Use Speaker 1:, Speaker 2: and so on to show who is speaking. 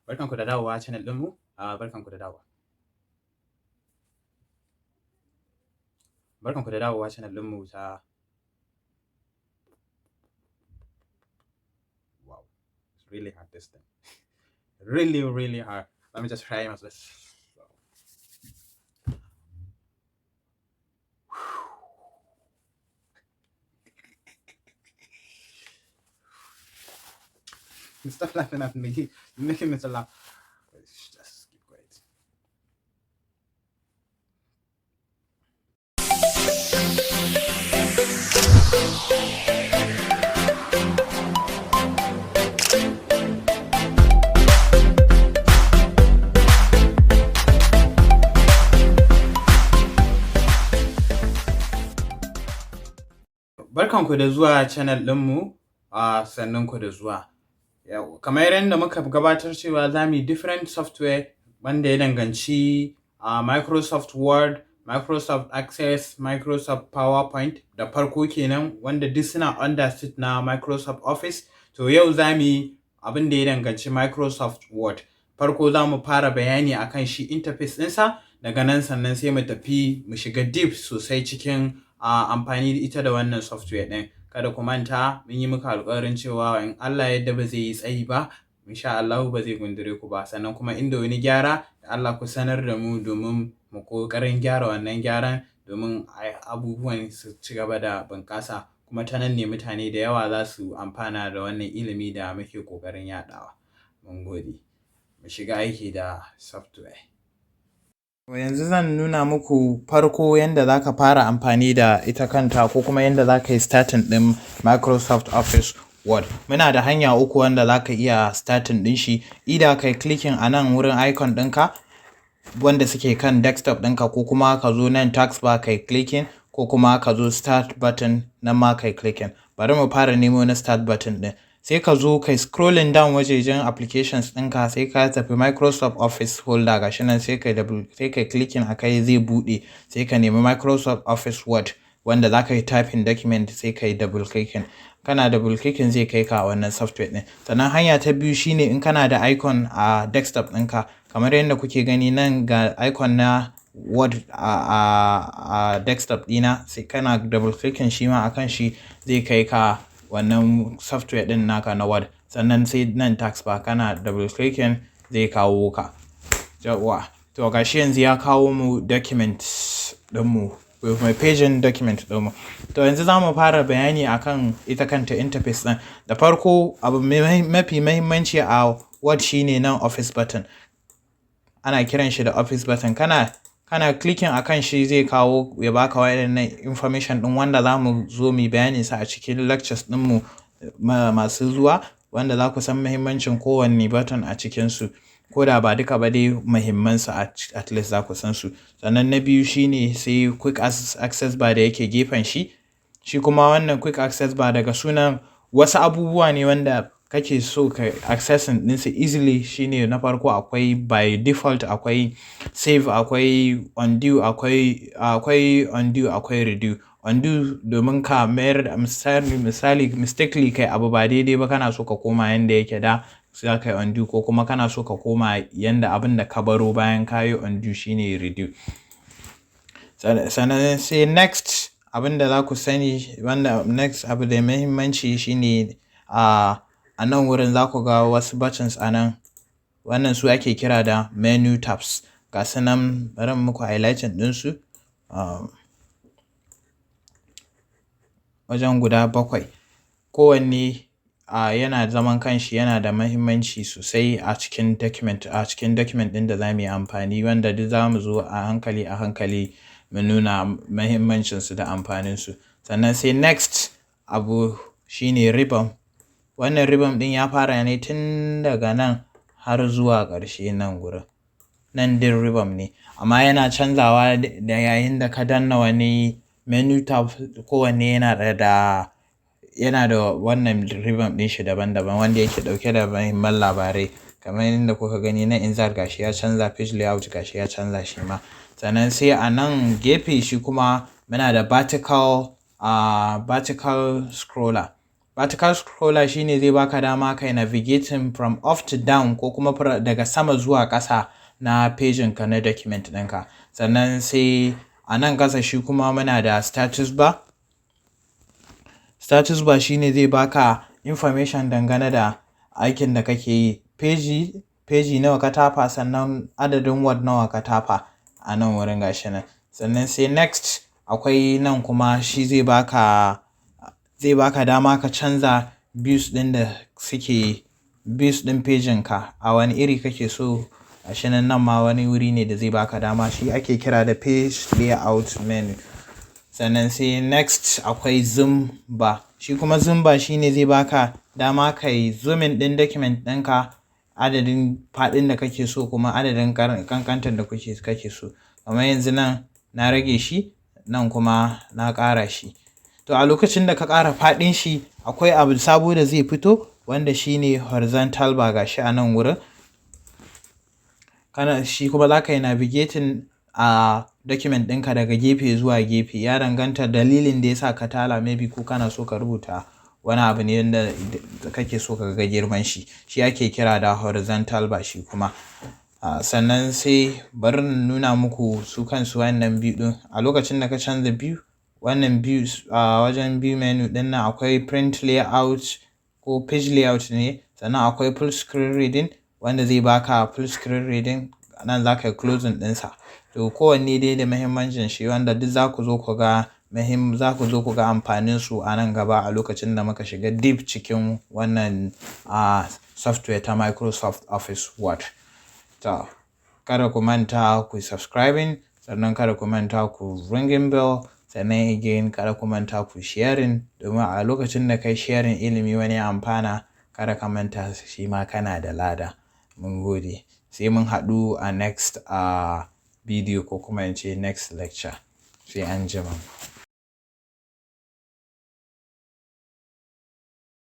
Speaker 1: Barkanku da dawowa channel ɗinmu, barkanku da dawowa. Barkanku da dawowa channel ɗinmu ta. Wow, it's really hard, this thing. Really, really hard. Let me just try my best. Stop laughing at me. You're making me to laugh. Just keep quiet. Barkanku da zuwa channel ɗinmu, sannunku da zuwa. Yau, kamar yadda muka gabatar cewa za mu yi different software wanda ya danganci Microsoft Word, Microsoft Access, Microsoft PowerPoint da farko kenan, wanda duk suna under suite na Microsoft Office. To, yau za mu yi abin da ya danganci Microsoft Word. Farko za mu fara bayani akan shi interface ɗinsa, daga nan sannan sai mu tafi mu shiga deep sosai cikin amfani da ita da wannan software ɗin. Kada ku manta, mun yi muku alƙawarin cewa in Allah ya yarda ba zai yi tsayi ba, insha Allahu ba zai gundure ku ba. Sannan kuma inda wani gyara da Allah ku sanar da mu domin mu ƙoƙarin gyara wannan gyaran, domin abubuwan su ci gaba da bunƙasa, kuma ta nan ne mutane da yawa za su amfana da wannan ilimi da muke ƙoƙarin yaɗawa. Mun gode. Mu shiga aiki da software. Yanzu zan nuna muku farko yanda za ka fara amfani da ita kanta, ko kuma yanda za ka yi starting ɗin Microsoft Office Word. Muna da hanya uku wanda za ka iya starting ɗin shi. Either kai clicking a nan wurin icon ɗinka wanda suke kan desktop ɗinka, ko kuma ka zo nan taskbar kai clicking, ko kuma ka zo start button nan ma kai clicking. Bari mu fara nemo na start button ɗin. Sai ka zo kai scrolling down wajejen applications ɗinka, sai ka tafi Microsoft Office folder, gashi nan, sai kai double, sai kai clicking a kai, zai buɗe. Sai ka nemi Microsoft Office Word wanda za ka yi typing document, sai ka yi double clicking. Kana double clicking, zai kai ka a wannan software ɗin. Sannan hanya ta biyu shine in kana da icon a desktop ɗinka, kamar yadda kuke gani nan, ga icon na Word a desktop ɗina, sai kana double clicking shi ma akan shi, zai kai ka wannan software ɗin naka na Word. Sannan sai nan taskbar, kana double clicking zai kawo ka. Yawwa. To, gashi yanzu ya kawo mu document ɗinmu, mai pejin document ɗinmu. To, yanzu za mu fara bayani akan ita kanta interface ɗin. Da farko, abu mafi mahimmanci a Word shine nan Office button. Ana kiran shi da Office button. Kana clicking akan shi, zai kawo ya baka waɗannan information ɗin wanda za mu zo mu bayanin sa a cikin lectures ɗinmu masu zuwa, wanda za ku san muhimmancin kowanne button a cikinsu. Ko da ba duka ba dai, muhimmansu at least za ku san su. Sannan na biyu shine sai quick access bar da yake gefen shi. Shi kuma wannan quick access bar, daga sunan, wasu abubuwa ne wanda kake so ka accessing ɗinsu easily. Shine na farko akwai by default, akwai save, akwai undo, akwai undo, akwai redo. Undo domin ka mayar da, misali, mistakenly kai abu ba daidai ba, kana so ka koma yanda yake da, sai ka yi undo, ko kuma kana so ka koma yanda abin da ka baro bayan ka yi undo, shine redo. Sannan sai next abin da za ku sani, wanda next abu da muhimmanci shine a nan wurin za ku ga wasu buttons a nan. Wannan su ake kira da menu tabs. Ga su nan, bari in muku highlighting ɗinsu. Wajen guda bakwai. Kowanne yana zaman kanshi, yana da muhimmanci sosai a cikin document ɗin da za mu yi amfani, wanda duk za mu zo a hankali a hankali mu nuna muhimmancinsu da amfaninsu. Sannan sai next abu shine ribbon. Wannan ribbon ɗin ya fara ne tun daga nan har zuwa ƙarshe nan gurin. Nan din ribbon ne, amma yana canzawa da yayin da ka danna wani menu tab. Kowanne yana da wannan ribbon ɗin shi daban-daban wanda yake ɗauke da muhimman labarai. Kamar yadda kuka gani na insert, gashi ya canza, page layout gashi ya canza shi ma. Sannan sai a nan gefe shi kuma muna da vertical scroller. Vertical scroller shine zai baka dama kai navigating from up to down, ko kuma daga sama zuwa ƙasa na page ka na document ɗinka. Sannan sai a nan ƙasa shi kuma muna da status bar. Status bar shine zai baka information dangane da aikin da kake yi, page nawa ka tafa, sannan adadin word nawa ka tafa a nan wurin, gashi nan. Sannan sai next akwai nan kuma, shi zai baka dama ka canza views ɗin da suke views ɗin page ka, a wani iri kake so. Gashi nan, nan ma wani wuri ne da zai baka dama, shi ake kira da page layout menu. Sannan sai next akwai zoom bar. Shi kuma zoom bar shine zai baka dama kai zooming ɗin document ɗinka adadin faɗin da kake so, kuma adadin ƙanƙantar da kake so. Kamar yanzu nan na rage shi, nan kuma na ƙara shi. To, a lokacin da ka ƙara faɗin shi, akwai abu sabo da zai fito, wanda shine horizontal bar. Gashi a nan wurin. Kana shi kuma za ka yi navigating a document ɗinka daga gefe zuwa gefe. Ya danganta dalilin da ya sa ka tala, maybe ko kana so ka rubuta wani abu ne wanda kake so ka ga girman shi. Shi ake kira da horizontal bar shi kuma. Sannan sai bari in nuna muku su kansu wannan biyu ɗin. A lokacin da ka canza biyu, wannan biyu a wajen view menu ɗin nan, akwai print layout ko page layout ne. Sannan akwai full screen reading, wanda zai baka full screen reading. Nan za ka yi closing ɗinsa. To, kowanne dai da muhimmancin shi, wanda duk za ku zo ku ga amfanin su a nan gaba, a lokacin da muka shiga deep cikin wannan software ta Microsoft Office Word. To, kada ku manta ku subscribing, sannan kada ku manta ku ringing bell, sannan again kada ku manta ku sharing, domin a lokacin da kai sharing ilimi wani amfana, kada ka manta shi ma kana da lada. Mun gode. Sai mun haɗu a next video, ko kuma in ce next lecture. Sai anjima.